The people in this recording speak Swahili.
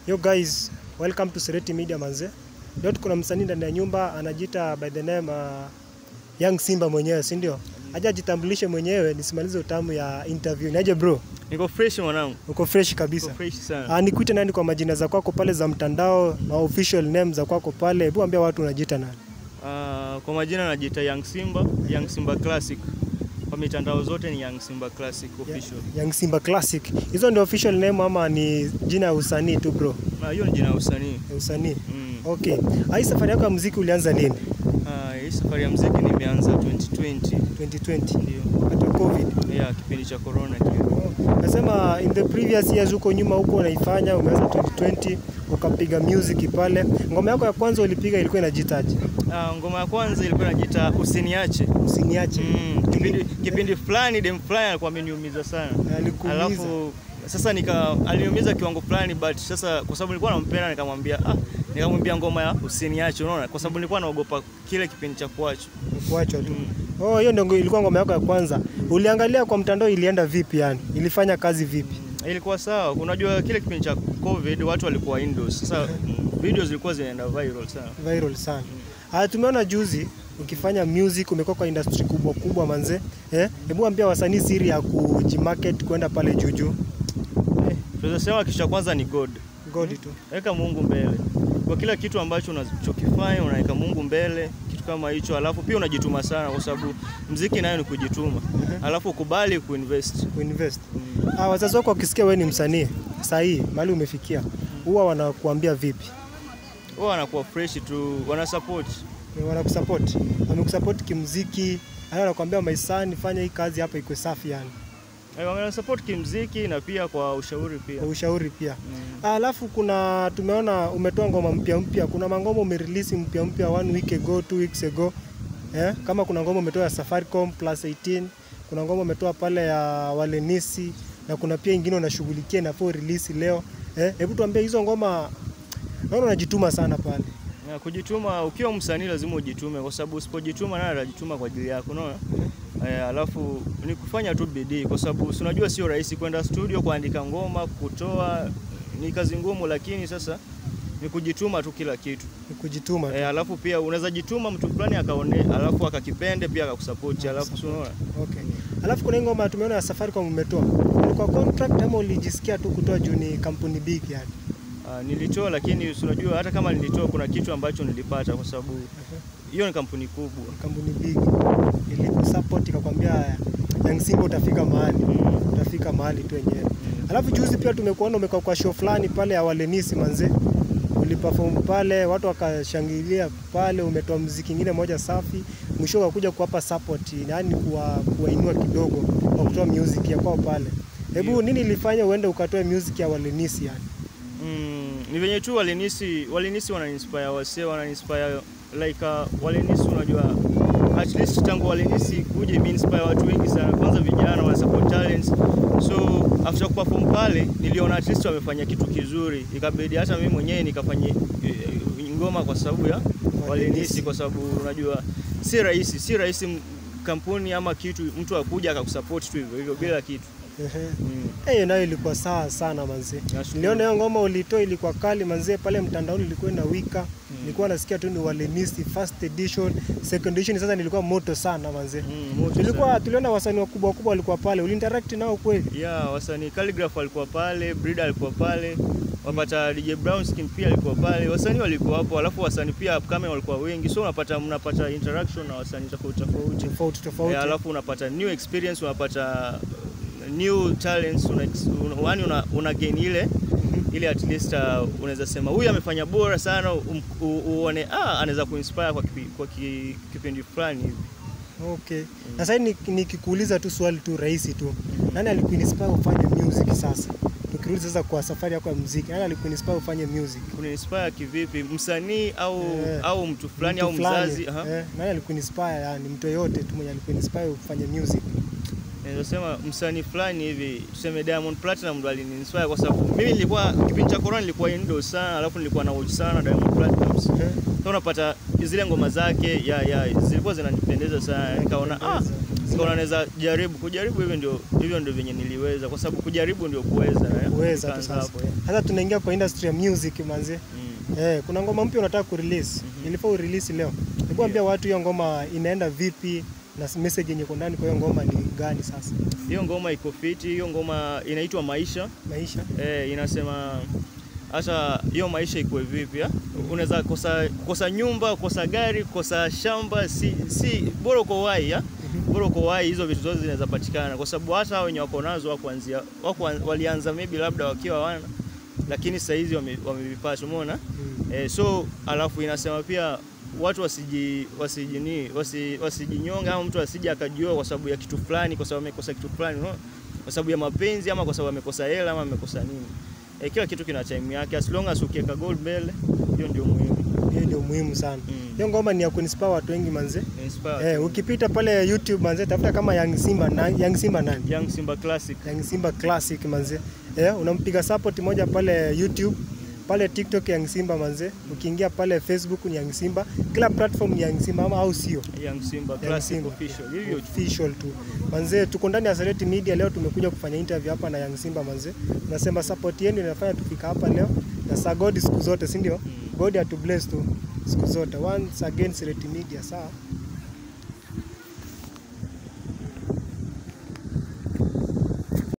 Yo guys, welcome to Sereti Media manze. Leo tuko na msanii ndani ya nyumba anajiita by the name Young Simba mwenyewe, si ndio? Aje ajitambulishe mwenyewe nisimalize utamu ya interview. Niaje bro? Niko fresh mwanangu. Uko fresh kabisa. Niko fresh sana. Nikuite nani kwa majina za kwako pale za mtandao na official name za kwako pale? Hebu ambia watu unajiita nani? Kwa majina najiita Young Simba, Young Simba Classic. Kwa mitandao zote ni Young Simba Classic official. Young Simba Classic. Hizo ndio official name ama ni jina ya usanii tu bro? Hiyo ni jina ya usanii. Ya usanii. Okay. Hii safari yako ya muziki ulianza lini? Hii safari ya muziki nimeanza 2020. 2020. Ndio. Wakati wa COVID. Yeah, kipindi cha corona kile. Nasema in the previous years huko nyuma huko unaifanya, umeanza 2020 ukapiga music pale. Ngoma yako ya kwanza ulipiga ilikuwa inajitaje? Ngoma ya kwanza ilikuwa inajiita Usiniache. Usiniache. Kipindi fulani dem fulani alikuwa ameniumiza sana. Alikuumiza. Alafu sasa aliniumiza kiwango fulani, but sasa kwa sababu nilikuwa nampenda nikamwambia nikamwambia ngoma ya Usiniache, unaona? Kwa sababu nilikuwa naogopa kile kipindi cha kuachwa. Kuachwa tu. Oh, hiyo ndio ilikuwa ngoma yako ya kwanza. Uliangalia kwa mtandao ilienda vipi yani? Ilifanya kazi vipi? Ilikuwa sawa. Unajua kile kipindi cha COVID watu walikuwa indoors. Sasa videos zilikuwa zinaenda viral sana. Viral sana. Tumeona juzi ukifanya music umekuwa kwa industry kubwa kubwa manze. Hebu ambia wasanii siri ya kujimarket kwenda pale juju. Tunaweza sema kitu cha kwanza ni God. God tu. Weka Mungu mbele. Kwa kila kitu ambacho unachokifanya unaweka Mungu mbele, kitu kama hicho. Alafu pia unajituma sana kwa sababu muziki nayo ni kujituma. Alafu ukubali kuinvest. Kuinvest. Wazazi wako wakisikia wewe ni msanii, sasa hii mahali umefikia, huwa wanakuambia vipi? Huwa wanakuwa fresh tu, wana support. Wanakusupport. Wamekusupport kimuziki, hata wanakuambia my son fanya hii kazi hapa iko safi yani. Wana support kimuziki na pia kwa ushauri pia. Kwa ushauri pia. Alafu kuna tumeona umetoa ngoma mpya mpya, kuna mangoma umerelease mpya mpya 1 week ago, 2 weeks ago. Kama kuna ngoma umetoa ya Safaricom plus 18, kuna ngoma umetoa pale ya Walenisi na kuna pia ingine unashughulikia na for release leo. Hebu tuambie hizo ngoma, naona unajituma sana pale. Ya, kujituma, ukiwa msanii lazima ujitume kwa sababu usipojituma nani atajituma kwa ajili yako, unaona? Alafu ni kufanya tu bidii kwa sababu unajua sio rahisi kwenda studio kuandika ngoma, kutoa, ni kazi ngumu, lakini sasa ni kujituma tu kila kitu. Ni kujituma tu. Alafu pia unaweza jituma mtu fulani akaone, alafu akakipende pia akakusupport, alafu unaona. Okay. Alafu kuna ngoma tumeona ya Safaricom umetoa. Ilikuwa contract ama ulijisikia tu kutoa juu ni kampuni big yani? Nilitoa, lakini unajua hata kama nilitoa kuna kitu ambacho nilipata kwa sababu hiyo ni kampuni kubwa. Kampuni big. Ilikusupport ikakwambia Young Simba utafika mahali. Utafika mahali tu wenyewe. Alafu juzi pia tumekuona umekuwa kwa show fulani pale ya Walenisi manze. Uliperform pale, watu wakashangilia pale, umetoa muziki mwingine moja safi. Mwisho wakakuja kuwapa support, yani kuwainua kidogo kwa kutoa music ya kwao pale. Hebu nini ilifanya uende ukatoe music ya Walenisi yani? Ni venye tu Walenisi wana inspire wase, wana inspire like Walenisi, unajua at least tangu Walenisi kuje ime inspire watu wengi sana, kwanza vijana wana support talents. So after kuperform pale niliona at least wamefanya kitu kizuri, ikabidi hata mimi mwenyewe nikafanye ngoma kwa sababu ya Walenisi, kwa sababu unajua si rahisi kampuni ama kitu mtu akuja akakusupport tu hivyo hivyo bila kitu. Hiyo nayo ilikuwa sawa sana manze. Niliona hiyo ngoma ulitoa ilikuwa kali manze, pale mtandaoni ilikuwa inawika. Nilikuwa nasikia tu ni Walenisi first edition, second edition, sasa nilikuwa moto sana manze. Tulikuwa tuliona wasanii wakubwa wakubwa walikuwa pale. Uliinteract nao kweli? Yeah, wasanii Calligraph walikuwa pale, Brida alikuwa pale, wapata DJ Brown Skin pia alikuwa pale. Wasanii walikuwa hapo, alafu wasanii pia upcoming walikuwa wengi. So mnapata interaction na wasanii tofauti tofauti. Tofauti tofauti. Alafu unapata new experience, unapata new talents, una gain ile at least unaweza sema huyu amefanya bora sana, uone anaweza kuinspire kwa kipindi fulani hivi. Okay. Na sasa nikikuuliza tu swali tu rahisi tu. Nani alikuinspire ufanye music sasa? Tukirudi sasa kwa safari yako ya muziki, nani alikuinspire ufanye music? Kuniinspire kivipi? Msanii au mtu fulani au mzazi? Nani alikuinspire yani, mtu yeyote tu mwenye alikuinspire ufanye music? Naweza sema msanii fulani hivi, tuseme Diamond Platinum ndo aliniinspire kwa sababu mimi nilikuwa kipindi cha corona nilikuwa indoor sana, alafu nilikuwa na watch sana Diamond Platinum. Sasa unapata zile ngoma zake ya zilikuwa zinanipendeza sana, nikaona Nikaona naweza jaribu, kujaribu hivyo ndio venye niliweza, kwa sababu kujaribu ndio kuweza. Kuweza tu Nikaanza sasa. hapo, yeah. Sasa tunaingia kwa industry ya music manze. Kuna ngoma mpya unataka kurelease. Ilifaa urelease leo. Hebu ambia watu hiyo ngoma inaenda vipi na message yenye iko ndani kwa hiyo ngoma ni gani sasa? Hiyo ngoma iko fiti, hiyo ngoma inaitwa Maisha. Maisha. Inasema hata hiyo maisha ikuwe vipi ya? Unaweza kosa nyumba, kosa gari, kosa shamba, si bora uko uhai ya? Bora uko uhai, hizo vitu zote zinaweza patikana, kwa sababu hata hao wenye wako nazo walianza maybe labda wakiwa wana, lakini sasa hizi wamevipata, umeona? So alafu inasema pia watu wasijinyonge, ama mtu asije akajua kwa sababu ya kitu fulani, kwa sababu amekosa kitu fulani, unaona? Kwa sababu ya mapenzi ama kwa sababu amekosa hela ama amekosa nini. Kila kitu kina time yake, as long as ukiweka goal mbele, hiyo ndio muhimu. Hiyo ndio muhimu sana. Hiyo ngoma ni ya kuinspire watu wengi manze. Inspire. Ukipita pale YouTube manze, tafuta kama Young Simba na Young Simba nani? Young Simba Classic. Young Simba Classic manze. Unampiga support moja pale YouTube, pale TikTok Young Simba manze. Ukiingia pale Facebook ni Young Simba. Kila platform ni Young Simba ama au sio? Young Simba Young Classic Simba. Official. Hivyo tu. Official tu. Manze, tuko ndani ya Sereti Media leo, tumekuja kufanya interview hapa na Young Simba manze. Nasema support yenu inafanya tufika hapa leo. Na sa God siku zote, si ndio? God atu bless tu siku zote. Once again Sereti Media, sawa?